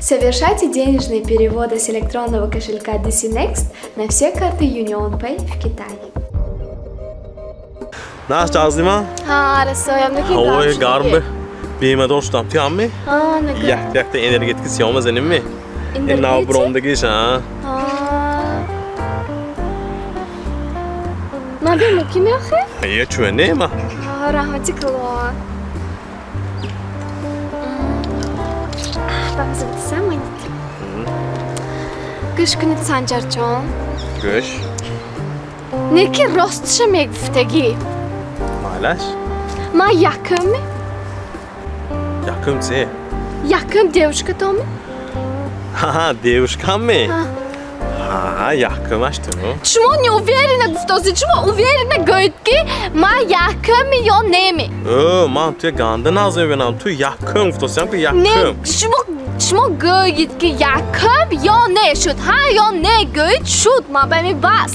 Совершайте денежные переводы с электронного кошелька DC Next на все карты UnionPay в Китае. Наш ҷазлима? Ҳа, расоям, наки. Ҳавои гарм бемадор шудам. Ту ҳамми? Ҳа, нага. Якта якта энергетики сиёма занимми? Ин нав буромдагиш, а? Ман бемор ки меохе? Е, чӯ не ма? Ҳа, раҳмати калон. Бамза самонит. Гӯш кунед, Санҷарҷон. Гӯш. Не ки ростша мегуфтагӣ. Майлаш? Ман якумми? Якум це? Якум девушкатонми? Ҳа, девушкамми? Ҳа, якумаш ту. Шумо неуверенно гуфтозед, шумо уверенно гӯед, ки ман якумми ё неми? Ө, ман туя ганда нағз мебинам. Ту якум гуфтосиям ки якум. Не, шумо гӯед, ки якум ё не шуд. Ҳа ё не гӯед, шуд, ман ба ми бас.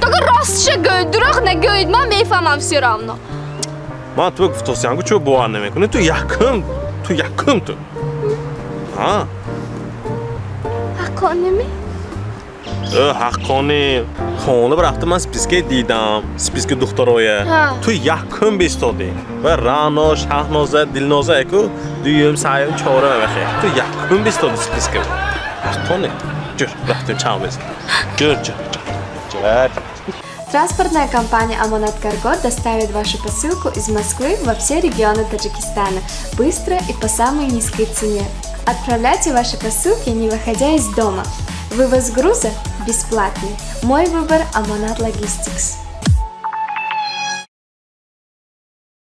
Только ростша гӯед, дурӯғ нагӯед, ман мефаҳмам всё равно. Ман ту гуфтосиям ки чӯ бовар намекунӣ? Ту якум, ту якум ту. Ҳа? Ҳаққоними? Ө, ҳаққонӣ. Хона рафта ман списка дидам, списки духтароя. Ту якум бистодӣ. Ва Рано, Шаҳноза, Дилноза яку дуюм, сеюм, чорум вахе. Ту якум бистодӣ списка. Ҳаққонӣ. Ҷур, рафтем чанд безем. Ҷур, ҷур, ҷур. Транспортная компания «Амонат Карго» доставит вашу посылку из Москвы во все регионы Таджикистана быстро и по самой низкой цене. Отправляйте ваши посылки, не выходя из дома. Вывоз груза бесплатный. Мой выбор – «Амонат Логистикс».